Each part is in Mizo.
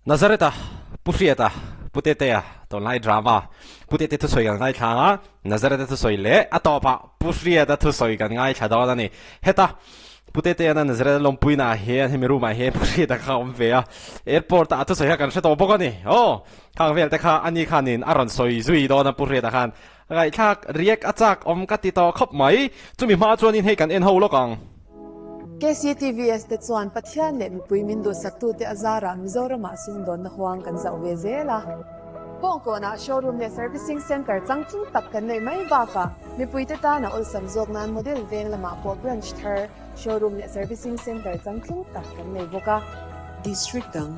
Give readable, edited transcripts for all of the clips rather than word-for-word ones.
Nazareth-a, Pu Hriata, Pu Tetea, tunlai drama Pu Tete thusawi kan ngaithla ang a, Nazareth-a thusawi leh a tawpah Pu Hriata thusawi kan ngaithla dawn a ni. Heta Pu Tetea-na Nazareth-a lawmpuinaah hian hemi room-ah hian Pu Hriata kha a awm ve a, airport-ah a thusawi kha kan hre tawh bawk a ni. Aw, khang vel te kha ani khanin a rawn sawi zui dawn a Pu Hriata khan. Ngaihthlak riak a chak awm ka ti tawh khawp mai. Chumi hma chuanin hei kan en ho lawk ang. KCTVS te chuan Pathian leh mipui min duhsaktute a zarah Mizoramah sumdawnna huang kan zauh ve zel a. Kawngkawnah showroom leh servicing centre changtlung tak kan neih mai bakah mipuite tana awlsam zawk nan model veng lamah pawh branch thar, showroom leh servicing centre changtlung tak kan nei bawk a. District dang,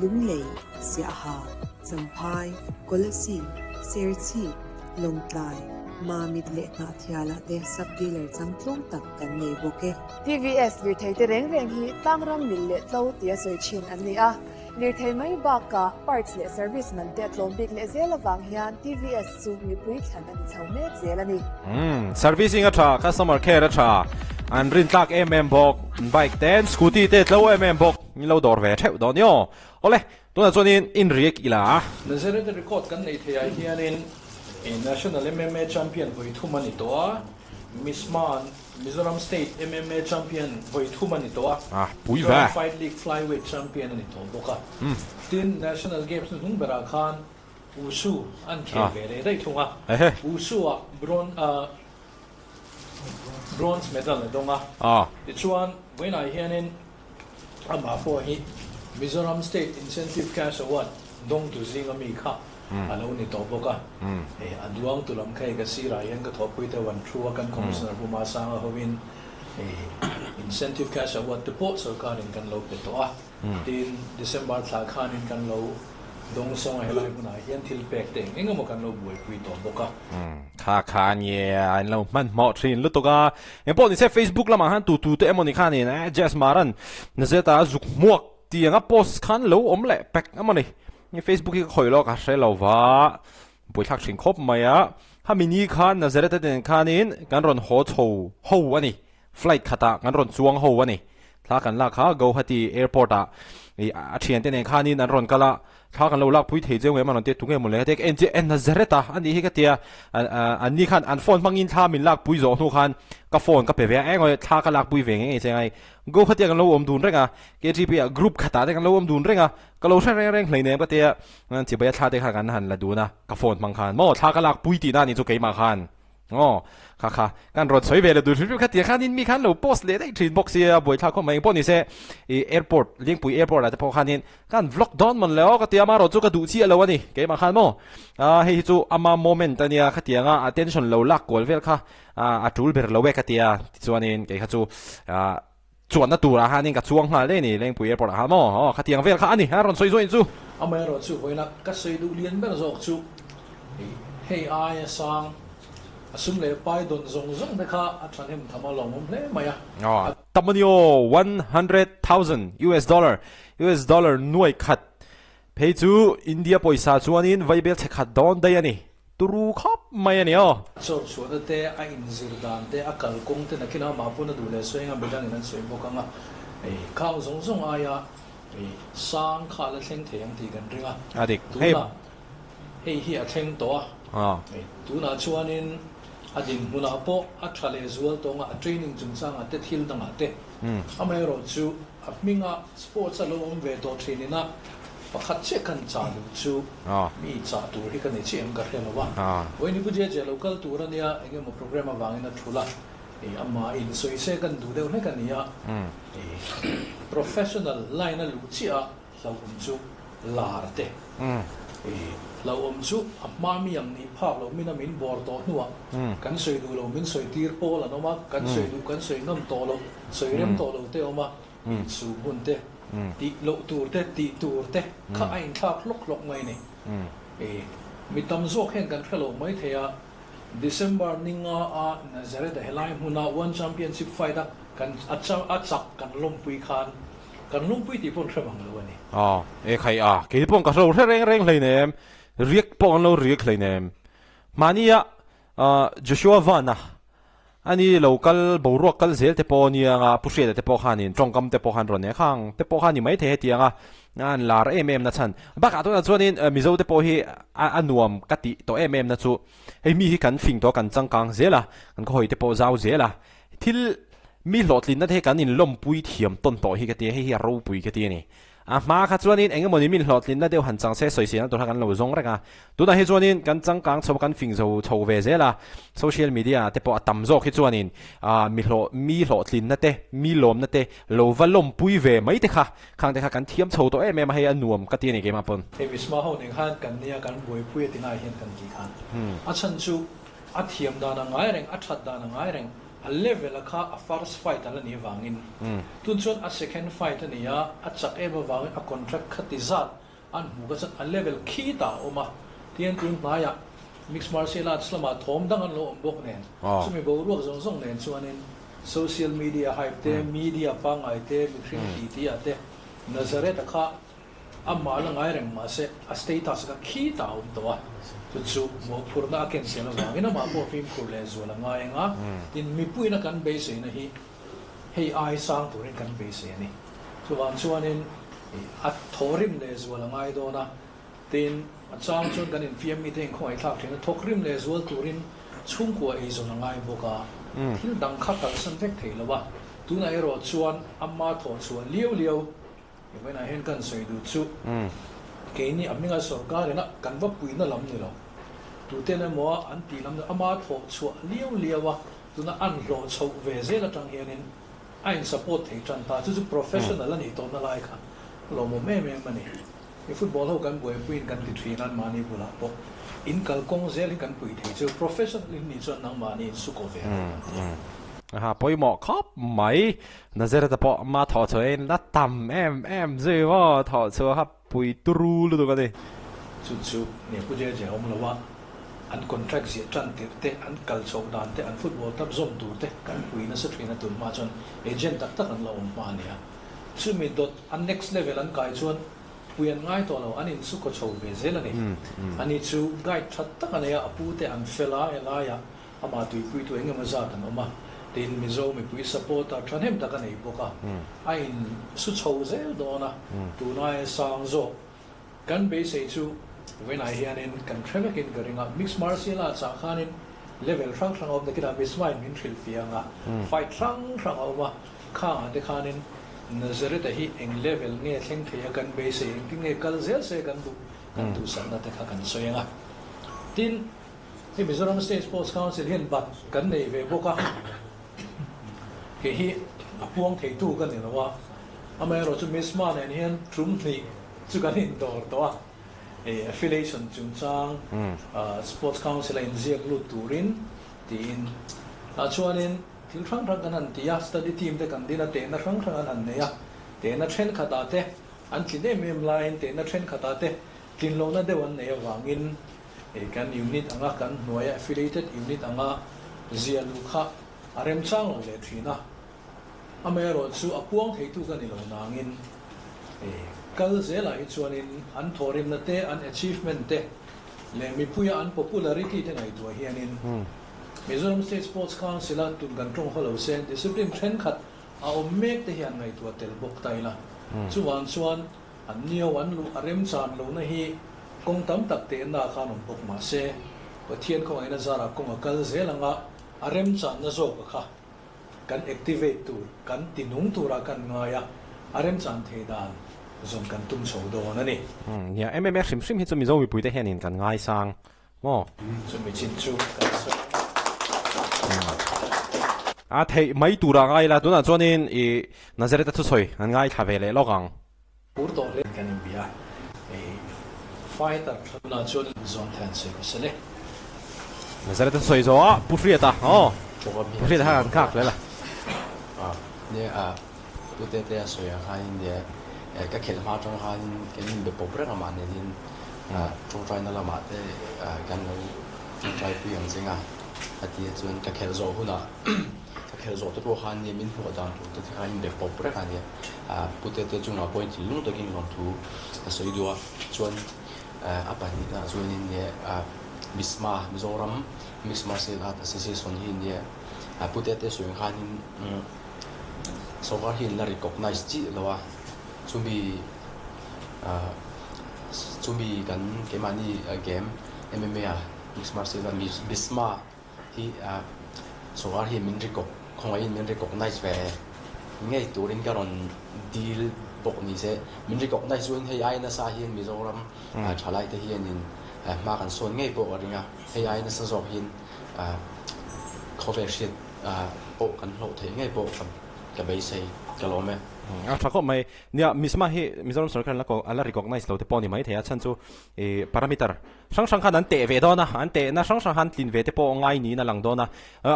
Lunglei, Siaha, Champhai, Kolasib, Serchhip, Lawngtlai, Mamit leh Hnahthialah te sub-dealer changtlung tak kan nei bawk e. TVS lirthei te reng reng hi tlangram mil leh tlo tia sawi thin an ni a. Lirthei mai bakah parts leh service man te a tlawm bik leh zel avang hian TVS chu mipui thlan a ni chho mek zel a ni. Umm, servicing a tha, customer care a tha, an rintlak em em bawk, bike te, scooty te tlo em em bawk, in lo dawr ve theuh dawn nia. Awle, Tunah chuanin in riak ila a. Nazareth record kan neih theih ah hianin National MMA Champion vawi thum a ni tawh a, Miss Man Mizoram State MMA Champion vawi thum a ni tawh a, Mizoram Fight League Flyweight Champion a ni tawh bawk a. Tin, National Games hnuhnung berah khan Wushu an khel ve leh daih thung a, Wushu ah Bronze medal a dawng a. Tichuan, vawiinah hianin amah pawh hi Mizoram State Incentive Cash Award dawngtu zinga mi kha a lo ni tawh bawk a. Hei a duangtu lam kha hei ka sirah hian ka thawhpui deuh an thu a, kan Commissioner Pu Masanga hovin hei Incentive Cash Award te pawh sorkarin kan lo pe tawh a. Tin, December thla khanin kan lo dawng sawng a, helai hmunah hian thil pek te eng eng emaw kan lo buaipui tawh bawk a. Kha kha a nia, an lo hmanhmawh thin lutuk a. Engpawh ni se Facebook lamah khan tu tu te emaw ni khanin eh Jazz Maran Nazeta zuk hmuak tih anga post khan lo awm leh pek emaw ni. Facebook hi ka khawih lawk a hre lo va, buaithlak thin khawp mai a. Khami ni khan Nazareth-a nen khanin kan rawn haw chho ho a ni. Flight khatah kan rawn chuang ho a ni. Thla kan lak kha Guwahati airport ah ih a thiante nen khanin an rawn kal a, thla kan lo lak pui thei cheu ngei maw rawn tia tunge maw le heti en chiah en Nazareth a anih hi ka tia an ni khan an phone hmangin thla min lak pui zawh hnu khan ka phone ka pe ve a eng aw thla ka lak pui ve ngei ngei che ngai Guwahati ah kan lo awm dun reng a KGP ah group khatah te kan lo awm dun reng a ka lo hre reng reng hleinem ka tia chibai a thla te kha kan han la dun a ka phone hmang khan maw thla ka lak pui tihna anih chu keimah khan. Aw, kha kha, kan rawn sawi ve leh duh hrim hrim kha tia khanin mi khan lo post leh daih thin bawk sia, buaithlak khawp mai engpawh ni se, ih airport, Lengpui airport ah te pawh khanin kan vlog dawn mawn le aw ka tia amaherawh chu ka duh chiah lo a ni, keimah khan maw, ah hei hi chu ama moment a nia khatianga attention lo lak kual vel kha ah a tul ber lo e ka tia, tichuanin kei kha chu ah chuanna turah khanin ka chuang nghal daih a ni Lengpui airport ah khan maw, aw khatiang vel kha a ni a rawn sawi zawhin chu. Amaherawh chu vawiina ka sawi duh lian ber zawk chu hei aia sang a sum leh pai dawn zawng zawng te kha a thahnem tham a lawmawm hle mai a. Aw Tamanio 100,000 US dollar, US dollar nuai khat Phei chu India pawisa chuanin vaibel chhe khat dawn daih a ni. Turu khawp mai a ni aw. Chawp chhuahna te, a inzir dan te, a kalkawng te nakin amah pawn a duh leh sawi anga midangin an sawi bawk ang a, khang zawng zawng aia sang kha la thleng thei ang tih kan ring a. A dik. Hei. Tunah hei hi a thleng tawh a. Tunah chuanin a dinhmunah pawh a tha leh zual tawng a, a training chungchangah te thil dangah te. Amaherawhchu A hminga sports a lo awm ve tawh thin ina pakhat chiah kan chah duh chu mi chah tur hi ka nei chiah em ka hre lo a. Vawiin Pu Jeje lo kal tur ania eng emaw program avangin a thul a, amah in sawi se kan duh deuh hlek a ni a, professional line a luh chiah a hlauhawm chu lar te, hlauhawm chu a hma mi ang nih phak lo min a min bawr tawh hnuah kan sawi duh lo min sawi tir pawl an awm a, kan sawi duh kan sawi ngam tawh lo, sawi rem tawh lo te a awm a, insum hun te, tih loh tur te, tih tur te kha a inthlak hlawk hlawk mai a ni. Mi tam zawk hian kan hre lo mai thei a, December ni nga a Nazareth a helai hmuna One Championship fight a kan a chak kan lawmpui khan Kan lungpui tih pawh an hre mang lo a ni. Aw, e khai a, kei pawh ka hro hre reng reng hleinem, riak pawh an lo riak hleinem. Mahnia Joshua Van-a Ani lo kal boruak kal zel te pawh nia anga Pu Hriata te pawh khanin tawngkam te pawh khan rawn nei a, khang te pawh kha ni maithei hetianga an lar em em na chhan. Bakah tunah chuanin Mizo te pawh hi a nuam ka tih tawh em em na chu hei mi hi kan fing tawh a, kan changkang zel a, kan khawhawi te pawh zau zel a, thil mi hlawhtlinna te hi kan inlawmpui thiam tawn tawh hi ka ti a, hei hi a ropui ka ti a ni. A hma kha chuanin eng emawni min hlawhtlinna deuh han chang se sawiselna tur kha kan lo zawng reng a. Tunah hi chuanin kan changkang chho a, kan fing zo chho ve zel a. Social media te pawh a tam zawk hi chuanin ah mi hlawh mi hlawhtlinna te, mi lawmna te lo va lawmpui ve mai te kha, khang te kha kan thiam chho tawh em em a, hei a nuam ka ti a ni keimah pawn. Hei Misma ho nen khan kan nia kan buaipui a ti ngai hian kan tih khan a chhan chu a thiam dan a ngai reng, a that dan a ngai reng. A level a kha a first fight a la nih avangin tun chuan a second fight a ni a, a chak em avangin a contract kha ti zat an hmuh kha chuan a level khi tah a awm a, tihian tun hnaiah mixed martial arts lamah thawm dang an lo awm bawk nen chumi boruak zawng zawng nen chuanin social media hype te, media pangngai te, mihring titi ah te Nazareth a kha Amah la ngai reng mahse a status kha khitah a awm tawh a, chu chu mawhphurhna a ken zel avangin amah pawh fimkhur leh zual a ngai ang a, tin mipuiin a kan beiseina hi hei ai sang turin kan beisei a ni. Chuvang chuanin a thawhrim leh zual a ngai dawn a, tin a chang chuan kan infiam mite inkhawngaihthlak thin a, thawkrim leh zual turin chhungkua eizawn a ngai bawk a, thil dang kha kalsan vek thei lo a, tunah erawh chuan ama thawhchhuah liau liau Hemainah hian kan sawi duh chu keini a hminga sorkar ina kan va puihna lam ni lo. Tuten emaw an tih lam ni ama thawh chhuah liau liau a, tuna an hlawh chhoh ve zel atang hianin a in support thei tan ta. Chu chu professional a nih tawhna lai kha a lawmawm em em a ni. I football ho kan buaipuiin kan ti thin a, anmahni bulah pawh in kalkawng zel hi kan pui thei chu professional in nih chuan nangmahni in sukaw ve lo kan ti a. Aha, pawimawh khawp mai. Nazareth-a pawh ama thawh chhuah in la tam em em zui maw, thawh chhuah kha pui turu lutuk a ni. Chu chu Nepu je je a awm lo a, an contract ziah tan tirh te, an kal chhoh dan te, an football club zawm tur te kan pui nasa thin a, tun hma chuan agent tak tak an la awm hma a nia. Chumi dawt a next level an kai chuan pui an ngai tawh lo, an insukaw chho ve zel a ni. Ani chu guide tha tak a nei a, a pu te an fel a, helaiah Amah tuipuitu eng emaw zat an awm a, tin Mizo mipui supporter thahnem tak a nei bawk a, a in su chho zel dawn a, tunai a sang zawk. Kan beisei chu vawiinah hianin kan hre vekin ka ring a, mixed martial arts ah khanin level hrang hrang a awm nakinah Misma in min hrilh fiang a, fight hrang hrang a awm a, khangah te khanin Nazareth-a hi eng level nge thleng thei a kan beisei, engtin nge kal zel se kan duh, kan duhsakna te kha kan sawi ang a. Tin. Hei Mizoram State Sports Council hian bat kan nei ve bawk a, kei hi a puang theitu ka ni lo a, amaherawh chu Misma nen hian tum hnih chu kan indawr tawh a, hei affiliation chungchang Sports Council a inziak lut turin tiin tah chuanin thil hrang hrang kan han ti a, study team te kan din a, tehna hrang hrang an han nei a, tehna thenkhatah te an tlin em em laiin tehna thenkhatah te tlin lohna deuh an neih avangin Hei kan unit anga kan hnuaia affiliated unit anga zia luh kha a remchang lo leh thin a, amaherawh chu a puang theitu ka ni lo nangin hei kal zelah hi chuanin an thawhrimna te, an achievement te leh mipuia an popularity te ngaihtuah hianin Mizoram State Sports Council-a tun kan tawng haw lo se discipline thenkhat a awm mek te hian ngaihtuah tel bawk ta ila chuvang chuan An nio an luh a remchan lohna hi kawng tam tak tehna khan awm bawk mah se, Pathian khawngaihna zarah kawng a kal zel anga a remchanna zawk a kha kan activate tur, kan ti nung turah kan ngai a, a remchan thei dan zawn kan tum chho dawn a ni. Nia, MMA hrim hrim hi chu Mizo mipuite hianin kan ngaisang maw? Chumi chin chu kan sawi ang. A theih mai turah ngai ila, tunah chuanin i Nazareth-a thusawi an ngaithla ve leh lawk ang. Phur tawh hle kan inbia i fighter thlanah chuan zawn thlen sawi ka sel e. Nazareth a sawi zawh a Pu Hriata aw Pu Hriata kha kan nghak hle la. Nia a Pu Tete a sawi ang khanin nia ka khelh hma atang khanin kan inbe pawp reng a mah nenin tawngtaina lamah te kan lo tawngtai pui ang cheng a a ti a chuan ka khelh zawh hunah Ka khelh zawh te pawh khan nia min hmuh dan tur te kha in be pawp reng a nia. Pu Tete chungah pawhin thinlung takin lawmthu a sawi duh a, chuan a pahnihna chuanin nia Misma, Mizoram Mixed Martial Art Association hi nia Pu Tete sawi ang khanin sorkar hi an la recognize chiah lo a, chumi chumi kan keimahni game MMA a mixed martial art Bisma hi sorkar hian min recog khawngaihin min recognize ve ngei turin ka rawn dil bawk ni se, min recognize chuan hei ai nasa hian Mizoram thalaite hianin hma kan sawn ngei pawh ka ring a, hei ai nasa zawk hian khawvel hriat pawh kan hlawh theih ngei pawh ka beisei ka lawm e. A tha khawp mai. Nia, Misma hi Mizoram sorkar an la recognize lo te pawh a ni maithei a, chhan chu parameter hrang hrang khan an teh ve dawn a, an tehna hrang hrang khan tlin ve te pawh ngai niin a lang dawn a.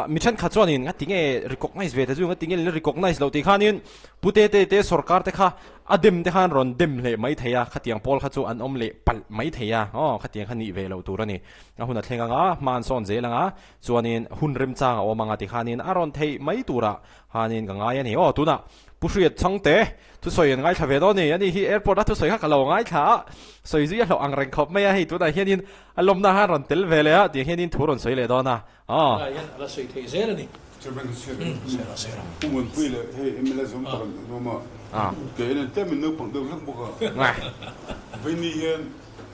Mi thenkhat chuanin ngati nge recognize ve te chu ngati nge la recognize loh tih khanin Pu Tete te sorkar te kha a dem te khan rawn dem leh mai thei a, khatiang pawl kha chu an awm leh palh mai thei a, aw khatiang kha nih ve loh tur a ni. A hun a thleng ang a, hma an sawn zel ang a, chuanin hun remchang a awm ang a tikhanin a rawn theih mai turah khanin ka ngai a ni. Aw tunah Pu Hriat Chhangte thusawi an ngaithla ve dawn a ni. Ani hi airport a thusawi kha ka lo ngaithla a, sawi zui a hlauh ang reng khawp mai a, hei tunah hianin a lawmna khan rawn tel ve leh a, tiang hianin thu rawn sawi leh dawn a. Aw. Tunah hian a la sawi thei zel a ni. Chairman Hriat Pu Muanpui leh hei mla zawng tak an awm a, kei en tlem in naupang deuh hlek bawk a, Vaini hian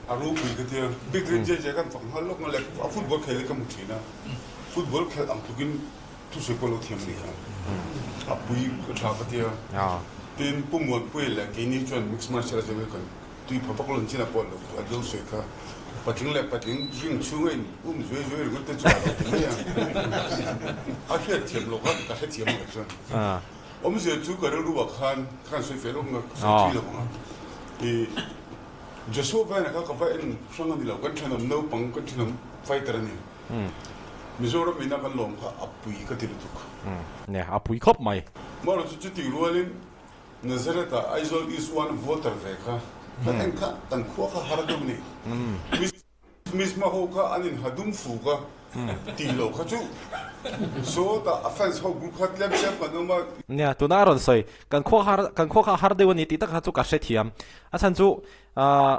A ropui ka tia, Big Red JJ kan fak nghal lawk nga leh a football khel hi ka hmu thin a, football khelh ang tlukin thusawi pawh lo thiam a ni kha, a pui ka tha ka tia. Tin, Pu Muanpuia leh keini chuan mixed martial arts hi kan tui pha vak lo chin a pawh lo a lo sawi kha, patling leh patling ring chhunga in um zuai zuai ringawt te chu a lo ti mai a, a hriatthiam loh kha ka hrethiam ang chuan. Awmzia chu ka rilru ah khan ka han sawi feh lawk nga, ka sawi thui lo ang a, i. Joshua Vena kha ka va en hrang a ni lo, kan thenawm naupang, kan thenawm fighter a ni. Mizoram ina kan lawm kha a pui ka ti lutuk. Nia, a pui khawp mai. Marawh chu chutih rualin Nazareth ah Aizawl East One voter ve kha kan en kha kan khua kha har deuh a ni. Misma ho kha an in ha dum fuk a tih loh kha chu sawtah a fans ho group kha tlem tlem kan awm a. Nia, tuna a rawn sawi, kan khua har, kan khua kha a har deuh a ni tih tak kha chu ka hrethiam. A chhan chu ahh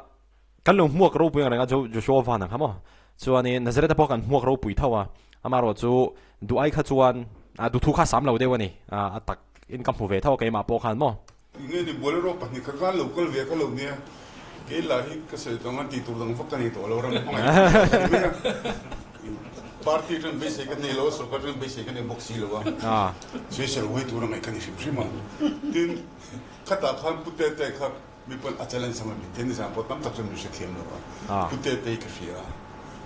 kan lo hmuak ropui ang reng a, Jo Joshua Van ang kha maw? Chuanin Nazareth a pawh kan hmuak ropui tho a, amaherawhchu duh ai kha chuan ah duhthu kha sam lo deuh a ni, ah a tak in ka hmu ve tho a keimah pawh khan maw? Nge ni Bolero 2 khat khan lo kal ve ka lo nia, kei lah hi ka sawi tawh ang a tih tur dang vak ka nei tawh lo ram hmangaih ka ni mai a, party atang beisei ka nei lo a, sorkar atang beisei ka nei bawk si lo a, sawisel huai tur a ngaih ka ni hrim hrim a. Tin, khatah khan Pu Tete kha mi pawn a challenge ang a min ti a, nizan pawh tam tak chuan min hrethiam lo a, Pu Tete hi ka hria a,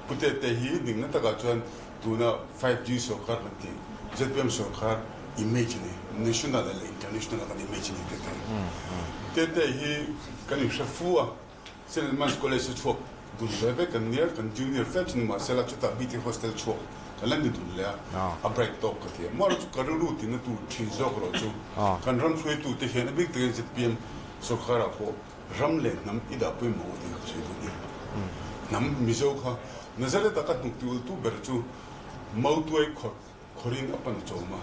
Pu Tete hi dingna takah chuan Tuna 5G sorkar kan tih, zpm sorkar image a ni, national leh international a kan image a ni Tete. Tete hi kan inhre fu a, St. Edmund's College a chhuak dun ve vek kan nia, kan junior fe chu ni mahsela chutah BT Hostel chhuak kan la ni dun leh a, a bright tawk ka ti a. Marawh chu ka rilru tina tur thin zawk erawh chu kan ram hruaitute hian a bik takin zpm sorkarah pawh Ram leh hnam i dah pawimawh tih ka sawi duh ni. Hnam Mizo kha Nazareth-a ka hnuk ti ultu ber chu Mautuai khawt khawrin a pan a chawm a.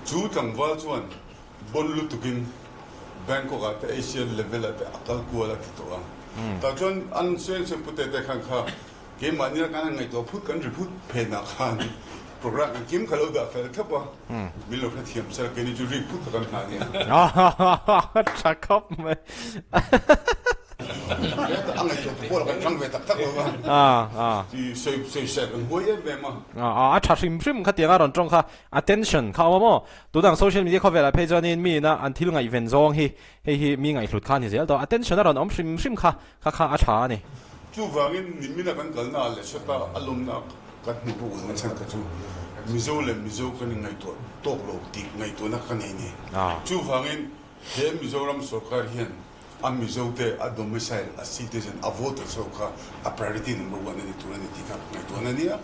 Chu tlangval chuan bon lutukin Bangkok-ah te Asian level-ah te a kal kual a ti tawh a. Tah chuan an sawi sawi pute te khan kha Keimahni a kan han ngaihtuah phut kan ri phut phenah khan program engkim kha lo dah fel thlap a, min lo hrethiam sela keini chu rik phut kha kan nghah nia. Tha khawp mai. A ngaihtuah tu pawh kan hrang ve tak tak lo va, sawi sawi kan huai em em a. A tha hrim hrim khatiang a rawn tawng kha attention kha a awm a maw? Tunang social media khawvelah phei chuanin miin a an thil ngaihven zawng hi hei hi mi ngaihhlut kha a ni zel tawh. Attention a rawn awm hrim hrim kha Kha kha a tha a ni. Chuvangin nimina kan kalna ah leh sawta a lawmna kan hmu bawk ang chhan kha chu Mizo leh Mizo kan inngaihtuah tawk lo tih ngaihtuahna ka nei ni. Chuvangin he Mizoram sorkar hian a Mizo te a domicile, a citizen, a voters ho kha a priority number one a ni tur a ni tih kha ngaihtuahna a ni a.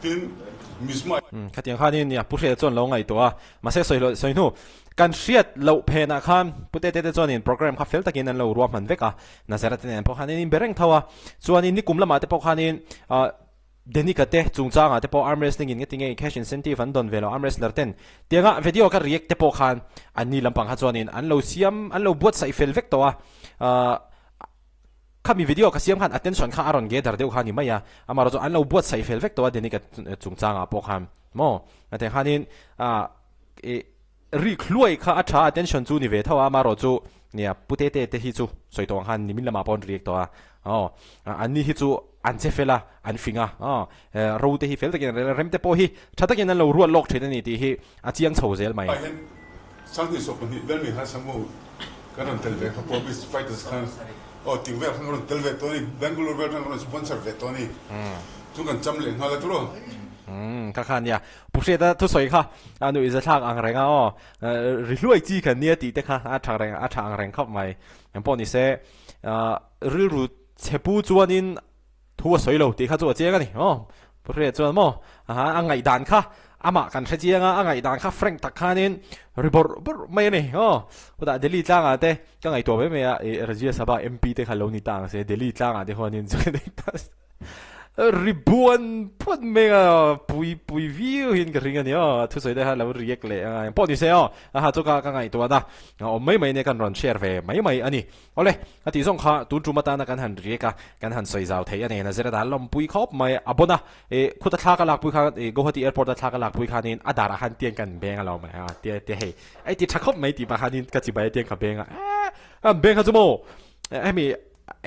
Tin, Mizma. Khatiang khanin nia Pu Hriata chuan lo ngaihtuah a, mahse sawi loh sawi hnu kan hriat loh phenah khan Pu Tete te chuanin program kha fel takin an lo ruahman vek a, Nazareth nen pawh khanin in be reng tho a, chuanin nikum lamah te pawh khanin ah Denika te chungchangah te pawh arm wrestling in nge tinge cash incentive an dawn ve lo arm wrestler ten tianga video ka react te pawh khan an ni lampang kha chuanin an lo siam an lo buatsaih fel vek tawh a ah. Khami video ka siam khan attention kha a rawn gather deuh kha a ni mai a, amaherawhchu an lo buatsaih fel vek tawh a Denic-a chungchangah pawh khan maw hetiang khanin ah ih rik hluai kha a tha attention chu ni ve tho a, amaherawhchu nia Pu Tete te hi chu sawi tawh ang khan nimin lamah pawh an react tawh a, aw anni hi chu an che fel a, an fing a, aw ro te hi fel takin an rel a, rem te pawh hi tha takin an lo ruat lawk thin a ni tih hi a chiang chho zel mai. Ah hian Sanghnih 20 vel mi khan Samu kan rawn tel ve kha Promise Fighters khan aw tih vel khan ka rawn tel ve tawh a ni, Bangalore vel khan ka rawn sponsor ve tawh a ni, chu kan cham leh nghal a tiraw. Umm kha kha nia, Pu Hriata thusawi kha a nuih za thlak ang reng a aw, ri hluai chi kan nia tih te kha a tha reng a tha ang reng khawp mai. Engpawh ni se rilru chhe pu chuanin Thu a sawi lo tih kha chu a chiang a ni maw? Pu Hriat chuan maw aha a ngaihdan kha amah kan hre chiang a, a ngaihdan kha frank tak khanin ri bawrh bawrh mai a ni maw? Chutah Delhi tlangah te ka ngaihtuah mai mai a, ih Rajya Sabha MP te kha lo ni ta ang se, Delhi tlangah te huanin chuan ri buan buan mai a, pui pui viau hian ka ring a ni aw, a thusawi te kha lo react leh a ngai ang pawh ni se aw, aha chu ka ka ngaihtuahna a awm mai mai nia kan rawn share ve mai mai a ni. Awle, a tih zawng kha tun tum atana kan han riak a, kan han sawi zau thei a nen a zir a dan lawmpui khawp mai a bon a, ih khuta thla ka lakpui khan ih Guwahati airport a thla ka lakpui khanin a darah khan tiang kan beng a lo mai a, tia tia hei ei ti tha khawp mai tih pah khanin ka chibai a tiang ka beng a, eh an beng kha chu maw hemi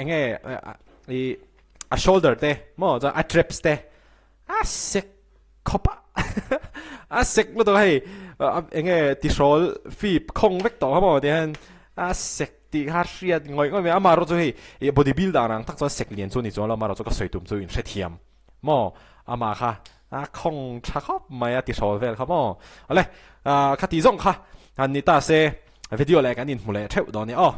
enge ih a shoulder te maw chuan a traps te a sek khawp a, a sek lutuk a hei enge tihrawl fip khawng vek tawh kha maw tihian a sek Tih kha hriat ngawih ngawih mai a, amaherawh chu hei ih body builder ang tak chuan sek lian chu a ni chuang lo, amaherawh chu ka sawi tum chu inhrethiam maw, amah kha a khawng tha khawp mai a ti hrawl vel kha maw, awle ah kha tih zawng kha han ni ta se video leh kan inhmu leh theuh dawn nia aw.